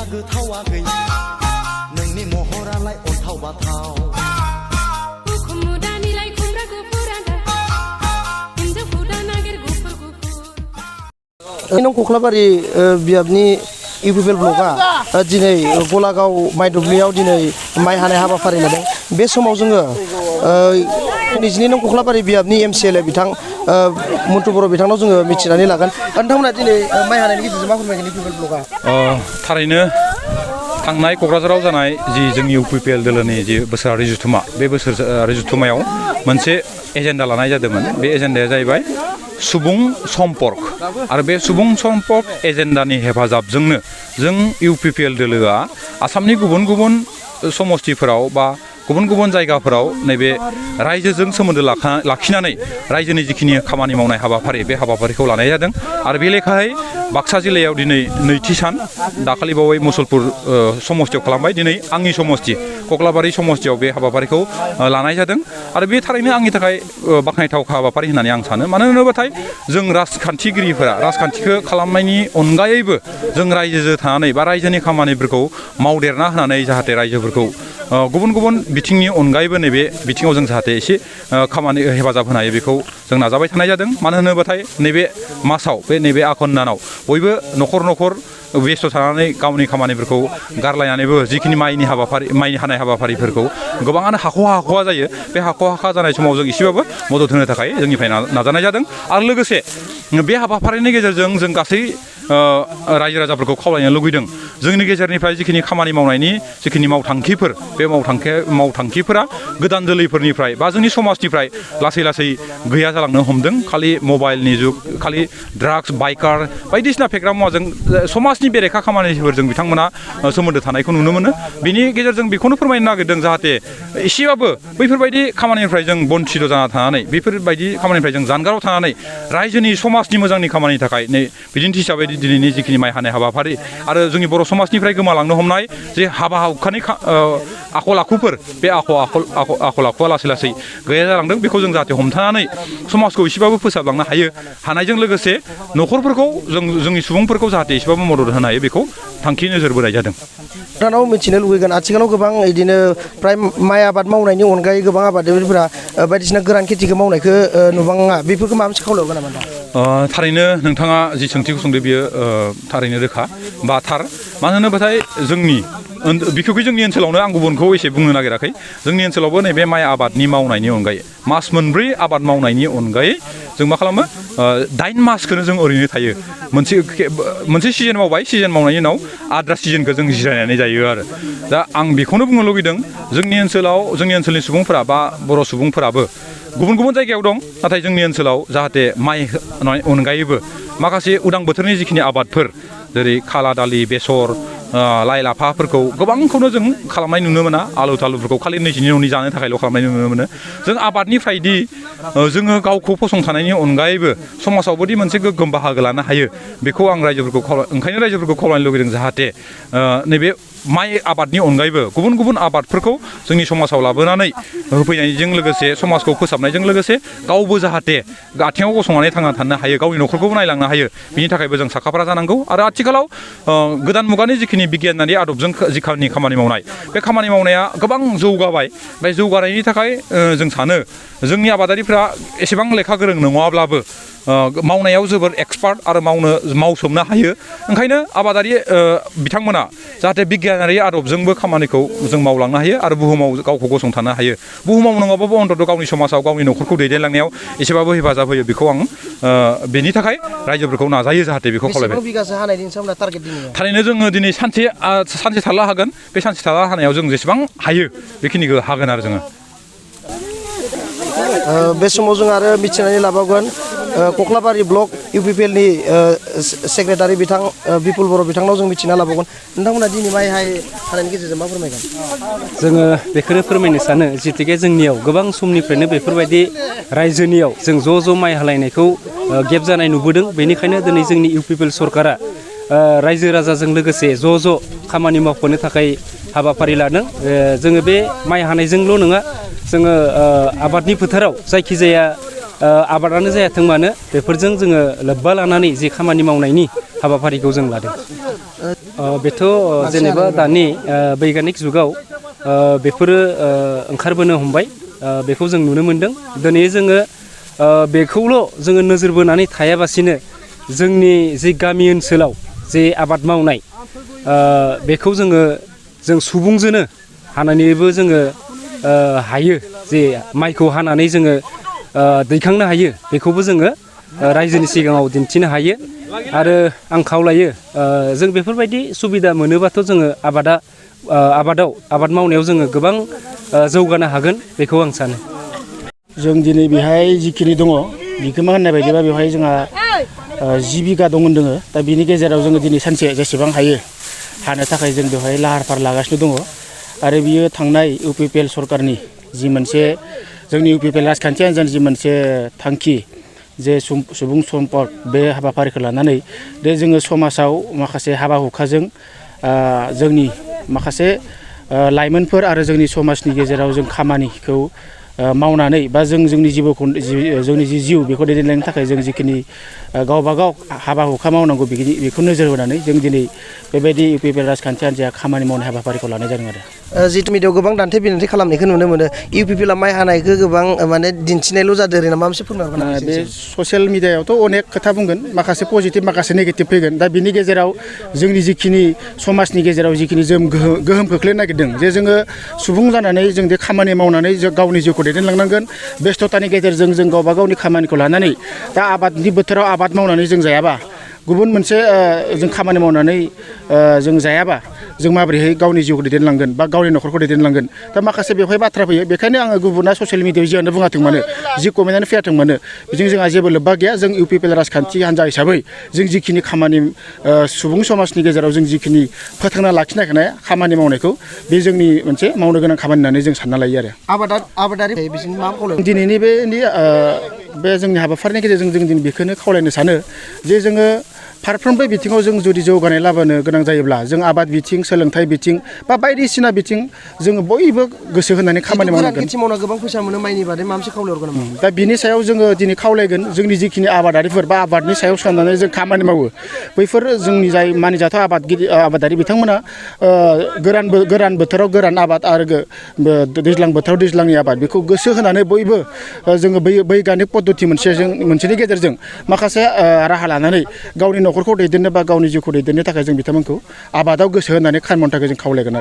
नों कख्लाबारि बियाबनि इउपिपिएल ब्लकआ दिनै गलागाव माइ दुब्लियाव दिनै माइ हानाय हाबाफारि लादों बे समाव जोङो निजिनि नों कख्लाबारि बियाबनि एमसिएलए बिथां मन्टु बर' बिथांनाव जोङो मिथिनानै लागोन नोंथांमोना दिनै माइ हानायनि गेजेरजों मा फोरमायगोन इउपिपिएल ब्लकआ थारैनो थांनाय क'क्राझाराव जानाय जि जोंनि इउपिपिएल दोलोनि जि बोसोरारि जथुमा बे बोसोरारि जथुमायाव मोनसे एजेन्डा लानाय जादोंमोन बे एजेन्डाया जाहैबाय सुबुं सम्पर्क आरो बे सुबुं सम्पर्क एजेन्डानि हेफाजाबजोंनो जों इउपिपिएल दोलोआ आसामनि गुबुन गुबुन समस्तिफोराव बा गुबुन गुबुन जायगाफोराव नैबे रायजोजों सोमोन्दो लाखिनानै रायजोनि जिखिनि खामानि मावनाय हाबाफारि बे हाबाफारिखौ लानाय जादों आरो बे लेखायै बाक्सा जिल्लायाव दिनै नैथि सान दाखालि बावै मुसलपुर समस्तियाव खालामबाय दिनै आंनि समस्ति कख्लाबारि समस्तियाव बे हाबाफारिखौ लानाय जादों आरो बे थारैनो आंनि थाखाय बाख्नायथाव हाबाफारि होननानै आं सानो मानो होनोबाथाय जों राजखान्थिगिरिफोरा राजखान्थिखौ खालामनायनि अनगायैबो जों रायजोजों थानानै बा रायजोनि खामानिफोरखौ मावदेरना होनानै जाहाथे रायजोफोरखौ गुबुन गुबुन बिथिंनि अनगायैबो नैबे बिथिङाव जों जाहाथे एसे खामानि हेफाजाब होनो हायो बेखौ जों नाजाबाय थानाय जादों मानो होनोबाथाय नैबे मासाव नैबे आघन दानाव बयबो न'खर न'खर बेस्थ' थानानै गावनि खामानिफोरखौ गारलायनानैबो जिखिनि माइनि हानाय हाबाफारिफोरखौ गोबाङानो हाख'वा जायो बे हाख'वा जानाय समाव जों एसेबाबो मदद होनो थाखाय जोंनिफ्राय नाजानाय जादों आरो लोगोसे बे हाबाफारिनि गेजेरजों जों गासै रायजो राजाफोरखौ खावलायनो लुगैदों जोंनि गेजेरनिफ्राय जिखिनि खामानि मावनायनि जिखिनि मावथांखिफोर बे मावथांखिफोरा गोदान जोलैफोरनिफ्राय बा जोंनि समाजनिफ्राय लासै लासै गैया जालांनो हमदों खालि मबाइलनि जुग खालि ड्राग्स बाइकार बायदिसिना फेग्रा मुवाजों समाजनि बेरेखा खामानिफोरजों बिथांमोना सोमोन्दो थानायखौ नुनो मोनो बिनि गेजेरजों बेखौनो फोरमायनो नागिरदों जाहाथे एसेबाबो बैफोरबायदि खामानिनिफ्राय जों बन्चित जाना थानानै बेफोरबायदि खामानिनिफ्राय जों जानगाराव थानानै रायजोनि समाजनि मोजांनि खामानिनि थाखाय नै बिदिन्थि हिसाबै दिनैनि जिखिनि माइ हानाय हाबाफारि आरो जोंनि बर' समाजनिफ्राय गोमालांनो हमनाय जे हाबा हुखानि आखल आखुफोर बे आखल आखुआ लासै लासै गैया जालांदों बेखौ जों जाहाथे हमथानानै समाजखौ एसेबाबो फोसाबलांनो हानायजों लोगोसे न'खरफोरखौ जोंनि सुबुंफोरखौ जाहाथे एसेबाबो मदद होनो हायो बेखौ थांखि नोजोर बोनाय जादों नोंथांनाव मिथिनो लुगैगोन आथिखालाव गोबां बिदिनो प्राय माइ आबाद मावनायनि अनगायै गोबां आबादारिफोरा बायदिसिना गोरान खेथिखौ मावनायखौ नुबाङा बेफोरखौ माबा मोनसे खावलायगोन नामा नोंथां थारैनो नोंथाङा जि सोंथिखौ सोंदों बियो थारैनो रोखा बा थार मानो होनोबाथाय बिखेखै जोंनि ओनसोलावनो आं गुबुनखौ एसे बुंनो नागिराखै जोंनि ओनसोलावबो नैबे माइ आबादनि मावनायनि अनगायै मास मोनब्रै आबाद मावनायनि अनगायै जों मा खालामो 8 मासखौनो जों ओरैनो थायो मोनसे सिजन मावबाय सिजन मावनायनि उनाव आद्रा सिजनखौ जों जिरायनानै जायो आरो दा आं बेखौनो बुंनो लुगैदों जोंनि ओनसोलनि सुबुंफोरा बा बर' सुबुंफोराबो गुबुन गुबुन जायगायाव दं नाथाय जोंनि ओनसोलाव जाहाथे माइ अनगायैबो माखासे उदां बोथोरनि जिखिनि आबादफोर जेरै खाला दालि बेसर लाइ लाफाफोरखौ गोबांखौनो जों खालामनाय नुनो मोना आलु थालुफोरखौ खालि निजिनि न'नि जानो थाखायल' खालामनाय नुनो मोनो जों आबादनिफ्रायदि जोङो गावखौ फसंथानायनि अनगायैबो समाजावबोदि मोनसे गोग्गोम बाहागो लानो हायो बेखौ आं ओंखायनो रायजोफोरखौ खावलायनो लुगैदों जाहाथे नैबे माइ आबादनि अनगायैबो गुबुन गुबुन आबादफोरखौ जोंनि समाजाव लाबोनानै होफैनायजों लोगोसे समाजखौ फोसाबनायजों लोगोसे गावबो जाहाथे आथिङाव गसंनानै थांना थानो हायो गावनि न'खरखौबो नायलांनो हायो बिनि थाखायबो जों साखाफारा जानांगौ आरो आथिखालाव गोदान मुगानि जिखिनि बिगियानारि आदबजों जिखिनि खामानि मावनाय बे खामानि मावनाया गोबां जौगाबाय बे जौगानायनि थाखाय जों सानो जोंनि आबादारिफ्रा एसेबां लेखा गोरों नङाब्लाबो मावनायाव जोबोर एक्सपार्ट आरो मावसोमनो हायो ओंखायनो आबादारि बिथांमोना जाहाथे बिगियानारि आदबजोंबो खामानिखौ जों मावलांनो हायो आरो बुहुमाव गावखौ गसंथानो हायो बुहुमाव नङाबाबो अन्तत गावनि समाजाव गावनि न'खरखौ दैदेनलांनायाव एसेबाबो हेफाजाब होयो बेखौ आं बेनि थाखाय रायजोफोरखौ नाजायो जाहाथे बेखौ खावलायबाय थारैनो जोङो दिनै सानसे थारला हागोन बे सानसे थारला हानायाव जों जेसेबां हायो बेखिनिखौ हागोन आरो जोङो बे समाव जों आरो मिथिनानै लाबावगोन कख्लाबारि ब्लक इउपिपिएलनि सेक्रेटारि बिथां बिपुल बर' बिथांनाव जों मिथिना लाबावगोन नोंथांमोना दिनै माइ हानायनि गेजेरजों मा फोरमायगोन जोङो बेखौनो फोरमायनो सानो जिहेतुके जोंनियाव गोबां समनिफ्रायनो बेफोरबायदि रायजोनियाव जों ज' माइ हालायनायखौ गेप जानाय नुबोदों बेनिखायनो दिनै जोंनि इउपिपिएल सरकारा रायजो राजाजों लोगोसे ज' खामानि मावफानो थाखाय हाबाफारि लादों जोङो बे माइ हानायजोंल' नङा जोङो आबादनि फोथाराव जायखिजाया आबादानो जायाथों मानो बेफोरजों जोङो लोब्बा लानानै जि खामानि मावनायनि हाबाफारिखौ जों लादों। बेथ' जेनेबा दानि बैग्यानिक जुगाव बेफोरो ओंखारबोनो हमबाय, बेखौ जों नुनो मोनदों। दिनै जोङो बेखौल' जोङो नोजोर बोनानै थायाबासिनो जोंनि जि गामि ओनसोलाव जे आबाद मावनाय बेखौ जों सुबुंजोंनो हानानैबो जोङो हायो, जे माइखौ हानानै जोङो दैखांनो हायो, बेखौबो जोङो रायजोनि सिगाङाव दिन्थिनो हायो। आरो आं खावलायो जों बेफोरबायदि सुबिदा मोनोबाथ' जोङो आबाद मावनायाव जोङो गोबां जौगानो हागोन, बेखौ आं सानो। जों दिनै बेहाय जिखिनि दङ बिगोमा होननाय बायदिबा बेवहाय जोंहा 10 बिगा दङ दोङो। दा बिनि गेजेराव जोङो दिनै सानसे जेसेबां हायो हानो थाखाय जों बेवहाय लाहार फाहार लागासिनो दङ। आरो बियो थांनाय UPPL सरकारनि जि मोनसे जोंनि UPPL राजखान्थि हान्जानि जि मोनसे थांखि, जे सुबुं सम्पद बे हाबाफारिखौ लानानै दे जोङो समाजाव माखासे हाबा हुखाजों जोंनि माखासे लाइमोनफोर आरो जोंनि समाजनि गेजेराव जों खामानिखौ मावनानै बा जोंनि जोंनि जि जिउ बेखौ दैदेनलांनो थाखाय जों जिखिनि गावबागाव हाबा हुखा मावनांगौ बेखौ नोजोर होनानै जों दिनै बेबायदि UPPL राजखान्थि हान्जाया खामानि मावनाय हाबाफारिखौ लानाय जादों आरो। जितु मिडियायाव गोबां दान्थे बिदान्थे खालामनायखौ नुनो मोनो, UPPL माइ हानायखौ गोबां माने दिन्थिनायल' जादों ओरैनो माबा मोनसे फोरमायहरगोन नामा? बे ससियेल मिडियायावथ' अनेक खोथा बुंगोन, माखासे पजिटिभ माखासे नेगेटिभ फैगोन। दा बिनि गेजेराव जोंनि जिखिनि समाजनि गेजेराव जिखिनि जों गोहोम खोख्लैनो नागिरदों, जे जोङो सुबुं जानानै जों बे खामानि मावनानै जों गावनि जिउखौ दैदेनलांनांगोन। बेस्थ'तानि गेजेरजों जों गावबा गावनि खामानिखौ लानानै दा आबादनि बोथोराव आबाद मावनानै जों जायाबा, गुबुन मोनसे जों खामानि मावनानै जों जायाबा जों माबोरैहाय गावनि जिउखौ दैदेनलांगोन बा गावनि न'खरखौ दैदेनलांगोन। दा माखासे बेवहाय बाथ्रा फैयो, बेखायनो आङो गुबुना ससियेल मिडियायाव जियानो बुङाथों मानो, जि कमेन्टआनो फैयाथों मानो, बेजों जोंहा जेबो लोब्बा गैया। जों UPPL राजखान्थि हान्जा हिसाबै जों जिखिनि खामानि सुबुं समाजनि गेजेराव जों जिखिनि फोथांना लाखिनो हानाय खामानि मावनायखौ, बे जोंनि मोनसे मावनो गोनां खामानि होननानै जों सानना लायो आरो। आबादारि बिसोरनि मा खावलायो? दिनैनि बे जोंनि हाबाफारिनि गेजेरजों जों दिनै बेखौनो खावलायनो सानो जे जोङो फारफ्रोमबो बिथिङाव जों जुदि जौगानाय लाबोनो गोनां जायोब्ला जों आबाद बिथिं, सोलोंथाइ बिथिं बा बायदिसिना बिथिं जोङो बयबो गोसो होनानै खामानि मावनांगोन। खेथि मावना गोबां फैसा मोनो माइनि बादै माबा मोनसे खावलायहरगोन नामा? दा बिनि सायाव जोङो दिनै खावलायगोन, जोंनि जिखिनि आबादारिफोर बा आबादनि सायाव सोनारनानै जों खामानि मावो, बैफोर जोंनि जाय मानिजाथाव आबादारि बिथांमोना गोरान बोथोराव गोरान आबाद आरो दैज्लां बोथोराव दैज्लांनि आबाद बेखौ गोसो होनानै बयबो जोङो बैग्यानिक पद्धति मोनसेनि गेजेरजों माखासे राहा लानानै गावनि न'खरखौ दैदेननो बा गावनि जिउखौ दैदेननो थाखाय जों बिथांमोनखौ आबादाव गोसो होनानै खामानि मावनो थाखाय जों खावलायगोन आरो।